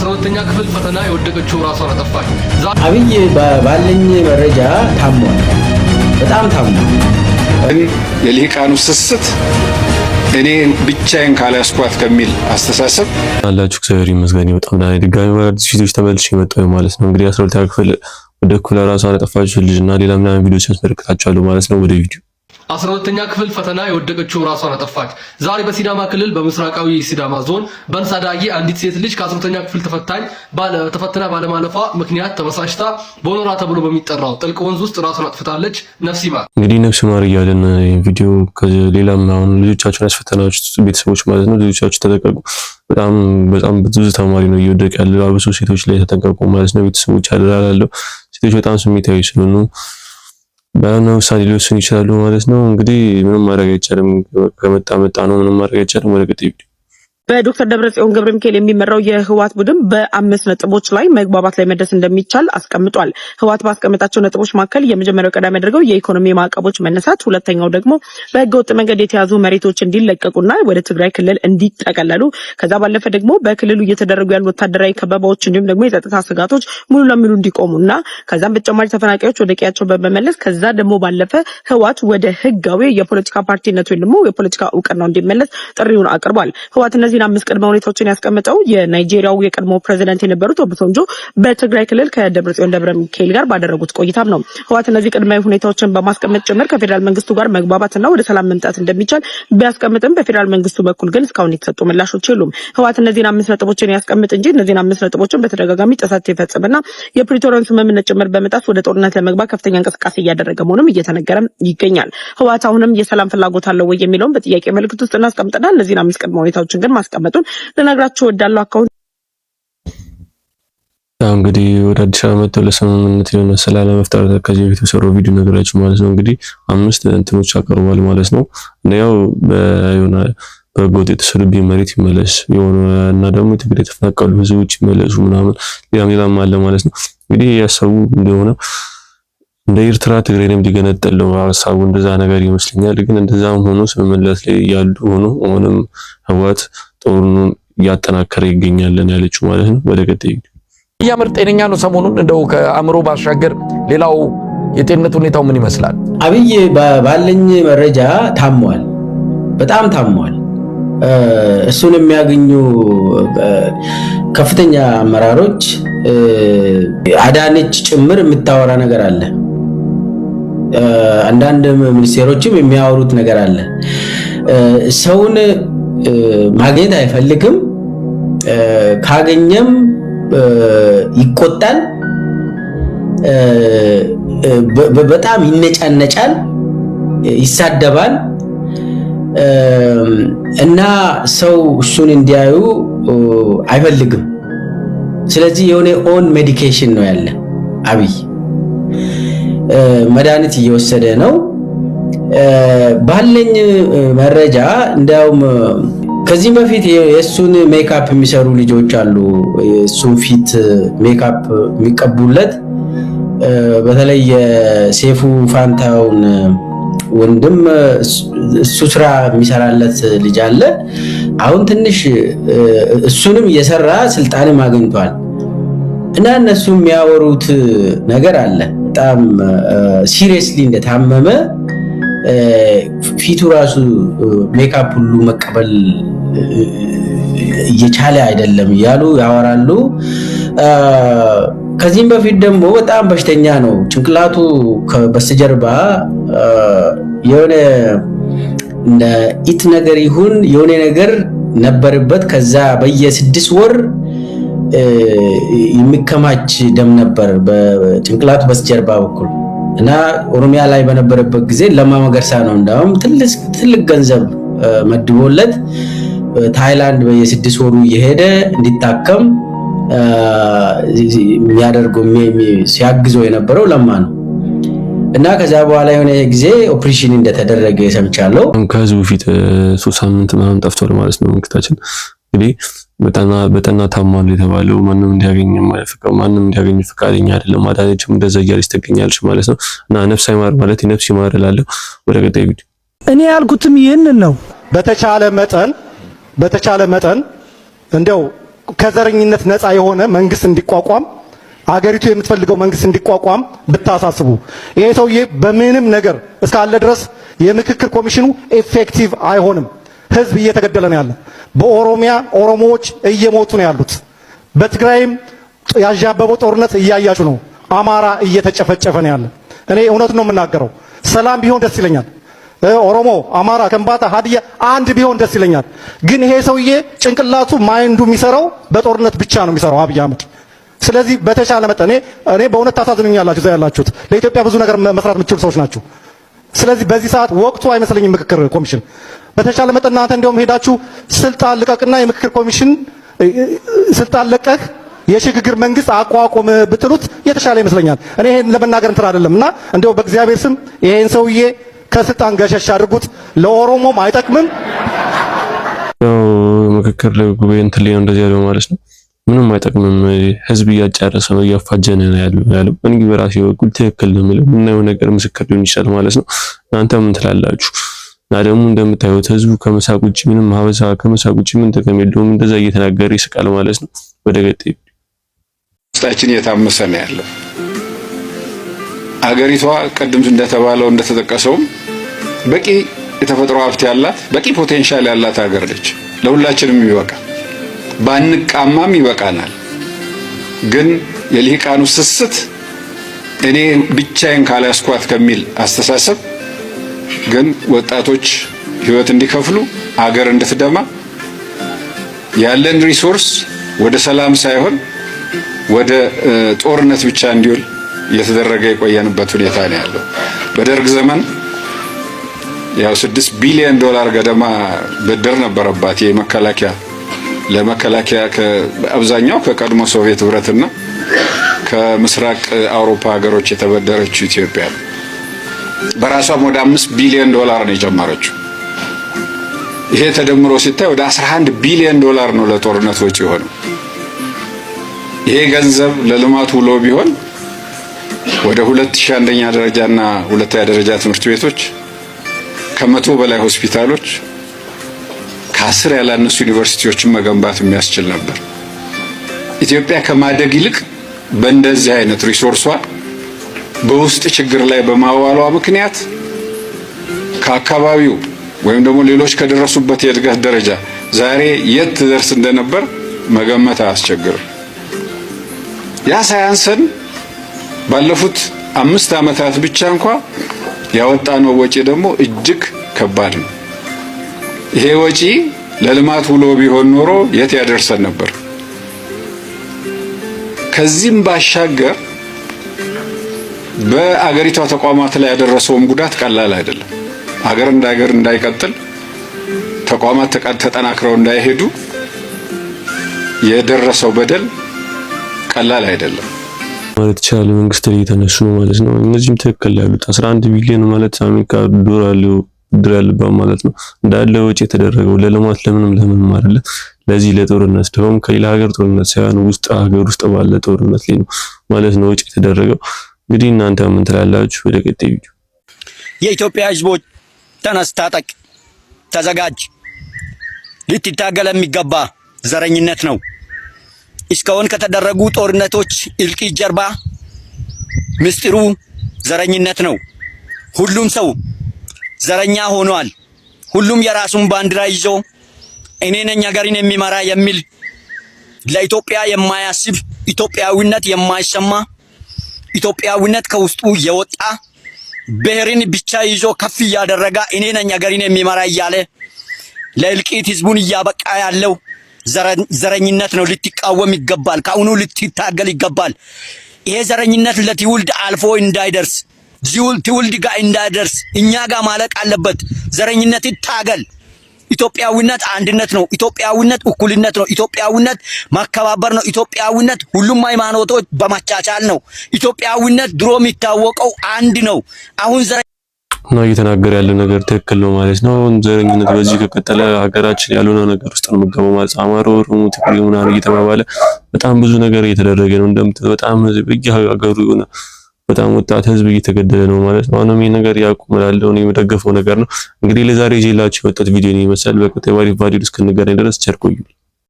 12ኛ ክፍል ፈተና የወደቀችው ራሷን አጠፋች። አብይ ባለኝ መረጃ ታሟል፣ በጣም ታሟል። የልሂቃኑ ስስት እኔ ብቻዬን ካላስኳት ከሚል አስተሳሰብ አላችሁ። እግዚአብሔር ይመስገን በጣም ደህና ነኝ። ድጋሚ በአዲስ ቪዲዮዎች ተመልሼ መጣሁ ማለት ነው። እንግዲህ 12ኛ ክፍል ወደ እኩለ ራሷን ያጠፋችው ልጅ እና ሌላ ምናምን ቪዲዮዎች ያስመለክታችኋለሁ ማለት ነው። ወደ ቪዲዮ። 12ኛ ክፍል ፈተና የወደቀችው ራሷን አጠፋች። ዛሬ በሲዳማ ክልል በምስራቃዊ ሲዳማ ዞን በንሳዳጊ አንዲት ሴት ልጅ ከ12ኛ ክፍል ተፈታኝ ተፈትና ባለማለፏ ምክንያት ተበሳጭታ ቦኖራ ተብሎ በሚጠራው ጥልቅ ወንዝ ውስጥ ራሷን አጥፍታለች። ነፍስ ይማር። እንግዲህ ነፍስ ይማር እያለን ቪዲዮ ሌላም አሁን ልጆቻችሁን ያስፈተናችሁ ቤተሰቦች ማለት ነው፣ ልጆቻችሁ ተጠንቀቁ። በጣም በጣም ብዙ ተማሪ ነው እየወደቀ ያለው። አብሶ ሴቶች ላይ ተጠንቀቁ ማለት ነው። ቤተሰቦች አደራ እላለሁ። ሴቶች በጣም ስሜታዊ ስለሆኑ ባይሆን ውሳኔ ሊወስኑ ይችላሉ ማለት ነው። እንግዲህ ምንም ማድረግ አይቻልም። ከመጣ መጣ ነው። ምንም ማድረግ አይቻልም። ወደ ቀጣይ ቪዲዮ። በዶክተር ደብረጽዮን ገብረ ሚካኤል የሚመራው የህወሓት ቡድን በአምስት ነጥቦች ላይ መግባባት ላይ መድረስ እንደሚቻል አስቀምጧል። ህወሓት ባስቀመጣቸው ነጥቦች መካከል የመጀመሪያው ቀዳሚ ያደርገው የኢኮኖሚ ማዕቀቦች መነሳት፣ ሁለተኛው ደግሞ በህገወጥ መንገድ የተያዙ መሬቶች እንዲለቀቁና ወደ ትግራይ ክልል እንዲጠቀለሉ፣ ከዛ ባለፈ ደግሞ በክልሉ እየተደረጉ ያሉ ወታደራዊ ከበባዎች እንዲሁም ደግሞ የጸጥታ ስጋቶች ሙሉ ለሙሉ እንዲቆሙና ከዛም በተጨማሪ ተፈናቃዮች ወደ ቀያቸው በመመለስ፣ ከዛ ደግሞ ባለፈ ህወሓት ወደ ህጋዊ የፖለቲካ ፓርቲነት ወይም ደግሞ የፖለቲካ እውቅናው እንዲመለስ ጥሪውን አቅርቧል። ህወሓት እነዚህን አምስት ቅድመ ሁኔታዎችን ያስቀመጠው የናይጄሪያው የቀድሞ ፕሬዚደንት የነበሩት ኦባሳንጆ በትግራይ ክልል ከደብረጽዮን ደብረ ሚካኤል ጋር ባደረጉት ቆይታም ነው። ህወሓት እነዚህ ቅድመ ሁኔታዎችን በማስቀመጥ ጭምር ከፌዴራል መንግስቱ ጋር መግባባትና ወደ ሰላም መምጣት እንደሚቻል ቢያስቀምጥም በፌዴራል መንግስቱ በኩል ግን እስካሁን የተሰጡ ምላሾች የሉም። ህወሓት እነዚህን አምስት ነጥቦችን ያስቀምጥ እንጂ እነዚህን አምስት ነጥቦችን በተደጋጋሚ ጥሰት ይፈጽምና የፕሪቶሪያን ስምምነት ጭምር በመጣስ ወደ ጦርነት ለመግባት ከፍተኛ እንቅስቃሴ እያደረገ መሆኑም እየተነገረ ይገኛል። ህወሓት አሁንም የሰላም ፍላጎት አለው ወይ የሚለውን በጥያቄ ምልክት ውስጥ እናስቀምጥና እነዚህን አምስት ቅድመ ሁኔታዎችን ግን ማስቀመጡን ልነግራችሁ እወዳለሁ። Account እንግዲህ ወደ አዲስ አበባ መጥተው ለስምምነት የሆነ ሰላም ለመፍጠር ከዚህ በፊት በሰራው ቪዲዮ ነገራችሁ ማለት ነው። እንግዲህ አምስት እንትኖች አቀርቧል ማለት ነው። እና ያው የሆነ በህገወጥ የተወሰዱብኝ መሬት ይመለስ የሆነ እና ደግሞ የትግራይ የተፈናቀሉ ህዝቦች ይመለሱ ምናምን ሌላም ሌላም አለ ማለት ነው። እንግዲህ ያሰቡ እንደሆነ እንደ ኤርትራ ትግራይንም ሊገነጠል ነው ሀሳቡ፣ እንደዛ ነገር ይመስለኛል። ግን እንደዛም ሆኖ ስምምነት ላይ ያሉ ሆኖ አሁንም ህወሓት ጦሩን እያጠናከረ ይገኛል ያለችው ማለት ነው። ወደ ቀጣይ። እያምር ጤነኛ ነው። ሰሞኑን እንደው ከአእምሮ ባሻገር ሌላው የጤንነት ሁኔታው ምን ይመስላል? አብይ ባለኝ መረጃ ታሟል፣ በጣም ታሟል። እሱን የሚያገኙ ከፍተኛ አመራሮች አዳነች ጭምር የምታወራ ነገር አለ። አንዳንድ ሚኒስቴሮችም የሚያወሩት ነገር አለ። ሰውን ማግኘት አይፈልግም። ካገኘም ይቆጣል፣ በጣም ይነጫነጫል፣ ይሳደባል እና ሰው እሱን እንዲያዩ አይፈልግም። ስለዚህ የሆነ on medication ነው ያለ፣ አብይ መድኃኒት እየወሰደ ነው። ባለኝ መረጃ እንዲያውም ከዚህም በፊት የእሱን ሜካፕ የሚሰሩ ልጆች አሉ። የእሱን ፊት ሜካፕ የሚቀቡለት፣ በተለይ የሴፉ ፋንታውን ወንድም እሱ ስራ የሚሰራለት ልጅ አለ። አሁን ትንሽ እሱንም እየሰራ ስልጣንም አግኝቷል እና እነሱ የሚያወሩት ነገር አለ። በጣም seriously እንደታመመ፣ ፊቱ ራሱ ሜካፕ ሁሉ መቀበል እየቻለ አይደለም እያሉ ያወራሉ። ከዚህም በፊት ደግሞ በጣም በሽተኛ ነው። ጭንቅላቱ በስተጀርባ የሆነ እንደ ኢት ነገር ይሁን የሆነ ነገር ነበርበት። ከዛ በየ6 ወር የሚከማች ደም ነበር በጭንቅላቱ በስተጀርባ በኩል እና ኦሮሚያ ላይ በነበረበት ጊዜ ለማ መገርሳ ነው እንዳውም ትልቅ ገንዘብ መድቦለት ታይላንድ በየ6 ወሩ እየሄደ እንዲታከም የሚያደርገው፣ ሲያግዘው የነበረው ለማ ነው። እና ከዛ በኋላ የሆነ ጊዜ ኦፕሬሽን እንደተደረገ ሰምቻለሁ። ከህዝቡ ፊት 3 ሳምንት ምናምን ጠፍቷል ማለት ነው። መንግስታችን እንግዲህ በጠና ታሟል የተባለው ማንም እንዲያገኝ ፈቃደኛ አይደለም። አዳነችም እንደዛ እያለች ትገኛለች ማለት ነው። እና ነፍስ አይማር ማለት ነፍስ ይማር እላለሁ። ወደ ቀጣይ ቪዲዮ። እኔ ያልኩትም ይህንን ነው። በተቻለ መጠን እንዲያው ከዘረኝነት ነፃ የሆነ መንግስት እንዲቋቋም፣ አገሪቱ የምትፈልገው መንግስት እንዲቋቋም ብታሳስቡ። ይሄ ሰውዬ በምንም ነገር እስካለ ድረስ የምክክር ኮሚሽኑ effective አይሆንም። ህዝብ እየተገደለ ነው ያለ። በኦሮሚያ ኦሮሞዎች እየሞቱ ነው ያሉት። በትግራይም ያዣበበው ጦርነት እያያችሁ ነው። አማራ እየተጨፈጨፈ ነው ያለ። እኔ እውነት ነው የምናገረው። ሰላም ቢሆን ደስ ይለኛል። ኦሮሞ፣ አማራ፣ ከምባታ፣ ሀዲያ አንድ ቢሆን ደስ ይለኛል። ግን ይሄ ሰውዬ ጭንቅላቱ mind ኡ የሚሰራው በጦርነት ብቻ ነው የሚሰራው አብይ አህመድ። ስለዚህ በተቻለ መጠን እኔ በእውነት ታሳዝኑኛላችሁ። እዛ ያላችሁት ለኢትዮጵያ ብዙ ነገር መስራት የምትችሉ ሰዎች ናችሁ። ስለዚህ በዚህ ሰዓት ወቅቱ አይመስለኝም ምክክር ኮሚሽን። በተቻለ መጠን እናንተ እንደውም ሄዳችሁ ስልጣን ልቀቅና የምክክር ኮሚሽን ስልጣን ለቀህ የሽግግር መንግስት አቋቁም ብትሉት የተሻለ ይመስለኛል። እኔ ይሄን ለመናገር እንትን አይደለም እና እንደው በእግዚአብሔር ስም ይሄን ሰውዬ ከስልጣን ገሸሽ አድርጉት። ለኦሮሞም አይጠቅምም። ያው ምክክር ጉባኤ እንትን ላይ ነው እንደዚህ ያለው ማለት ነው። ምንም አይጠቅምም። ህዝብ እያጫረሰ ነው፣ እያፋጀነ ነው ያለው። እኔ በራሴ በኩል ትክክል ነው የሚለው የምናየው ነገር ምስክር ሊሆን ይችላል ማለት ነው። እናንተ ምን ትላላችሁ? እና ደግሞ እንደምታዩት ህዝቡ ከመሳቅ ውጭ ምንም ሀበሳ ከመሳቅ ውጭ ምን ጥቅም የለውም። እንደዛ እየተናገረ ይስቃል ማለት ነው። ወደ ገጤ ውስጣችን እየታመሰ ነው ያለው። አገሪቷ ቅድም እንደተባለው እንደተጠቀሰውም በቂ የተፈጥሮ ሀብት ያላት፣ በቂ potential ያላት ሀገር ነች። ለሁላችንም ይበቃ፣ ባንቃማም ይበቃናል። ግን የልሂቃኑ ስስት እኔ ብቻዬን ካላስኳት ከሚል አስተሳሰብ ግን ወጣቶች ህይወት እንዲከፍሉ፣ አገር እንድትደማ፣ ያለን resource ወደ ሰላም ሳይሆን ወደ ጦርነት ብቻ እንዲውል እየተደረገ የቆየንበት ሁኔታ ነው ያለው። በደርግ ዘመን ያው 6 ቢሊዮን ዶላር ገደማ ብድር ነበረባት የመከላከያ ለመከላከያ፣ አብዛኛው ከቀድሞ ሶቪየት ህብረትና ከምስራቅ አውሮፓ ሀገሮች የተበደረችው ኢትዮጵያ በራሷም ወደ 5 ቢሊዮን ዶላር ነው የጨመረችው። ይሄ ተደምሮ ሲታይ ወደ 11 ቢሊዮን ዶላር ነው ለጦርነት ወጪ የሆነው። ይሄ ገንዘብ ለልማት ውሎ ቢሆን ወደ 2000 አንደኛ ደረጃና ሁለተኛ ደረጃ ትምህርት ቤቶች፣ ከ100 በላይ ሆስፒታሎች፣ ከ10 ያላነሱ ዩኒቨርሲቲዎችን መገንባት የሚያስችል ነበር። ኢትዮጵያ ከማደግ ይልቅ በእንደዚህ አይነት resource ኧ በውስጥ ችግር ላይ በማዋሏ ምክንያት ከአካባቢው ወይም ደግሞ ሌሎች ከደረሱበት የእድገት ደረጃ ዛሬ የት ትደርስ እንደነበር መገመት አያስቸግርም። ያ ሳያንሰን ባለፉት 5 ዓመታት ብቻ እንኳ ያወጣነው ወጪ ደግሞ እጅግ ከባድ ነው። ይሄ ወጪ ለልማት ውሎ ቢሆን ኖሮ የት ያደርሰን ነበር? ከዚህም ባሻገር በአገሪቷ ተቋማት ላይ ያደረሰውም ጉዳት ቀላል አይደለም። አገር እንደ አገር እንዳይቀጥል፣ ተቋማት ተጠናክረው እንዳይሄዱ የደረሰው በደል ቀላል አይደለም። ማለት ይቻላል መንግስት ላይ የተነሱ ነው ማለት ነው። እነዚህም ትክክል ያሉት 11 ቢሊዮን ማለት አሜሪካ ዶላር ብድር ያለባት ማለት ነው። እንዳለ ወጪ የተደረገው ለልማት ለምንም ለምንም አይደለም። ለዚህ ለጦርነት ደግሞ ከሌላ ሀገር ጦርነት ሳይሆን ውስጥ ሀገር ውስጥ ባለ ጦርነት ላይ ነው ማለት ነው ወጪ የተደረገው። እንግዲህ እናንተ ምን ትላላችሁ? ወደ ቀጣይ ቪዲዮ። የኢትዮጵያ ህዝቦች ተነስ፣ ታጠቅ፣ ተዘጋጅ። ልትታገል የሚገባ ዘረኝነት ነው። እስካሁን ከተደረጉ ጦርነቶች እልቂት ጀርባ ምስጢሩ ዘረኝነት ነው። ሁሉም ሰው ዘረኛ ሆኗል። ሁሉም የራሱን ባንዲራ ይዞ እኔ ነኝ ሀገሬን የሚመራ የሚል፣ ለኢትዮጵያ የማያስብ፣ ኢትዮጵያዊነት የማይሰማ፣ ኢትዮጵያዊነት ከውስጡ የወጣ፣ ብሔርን ብቻ ይዞ ከፍ እያደረገ እኔ ነኝ ሀገሬን የሚመራ እያለ ለእልቂት ህዝቡን እያበቃ ያለው ዘረኝነት ነው። ልትቃወም ይገባል። ከአሁኑ ልትታገል ይገባል። ይሄ ዘረኝነት ለትውልድ አልፎ እንዳይደርስ፣ ትውልድ ጋር እንዳይደርስ እኛ ጋር ማለቅ አለበት። ዘረኝነት ይታገል። ኢትዮጵያዊነት አንድነት ነው። ኢትዮጵያዊነት እኩልነት ነው። ኢትዮጵያዊነት ማከባበር ነው። ኢትዮጵያዊነት ሁሉም ሃይማኖቶች በመቻቻል ነው። ኢትዮጵያዊነት ድሮ የሚታወቀው አንድ ነው። አሁን ዘረ እና እየተናገረ ያለው ነገር ትክክል ነው ማለት ነው። ዘረኝነት በዚህ ከቀጠለ ሀገራችን ያልሆነ ነገር ውስጥ ነው የምትገባው ማለት ነው። አማራ፣ ኦሮሞ፣ ትግሬ ምናምን እየተባባለ በጣም ብዙ ነገር እየተደረገ ነው። እንደምታዩት በጣም ህዝብ በየሀገሩ የሆነ በጣም ወጣት ህዝብ እየተገደለ ነው ማለት ነው። አሁንም ይሄ ነገር ያቁም እላለሁ። እኔ የምደገፈው ነገር ነው። እንግዲህ ለዛሬ ይዤላችሁ የወጣሁት ቪዲዮ ነው ይመስላል። በቀጣይ ባሪፍ ቪዲዮ እስክንገናኝ ድረስ ቸር ቆዩልኝ።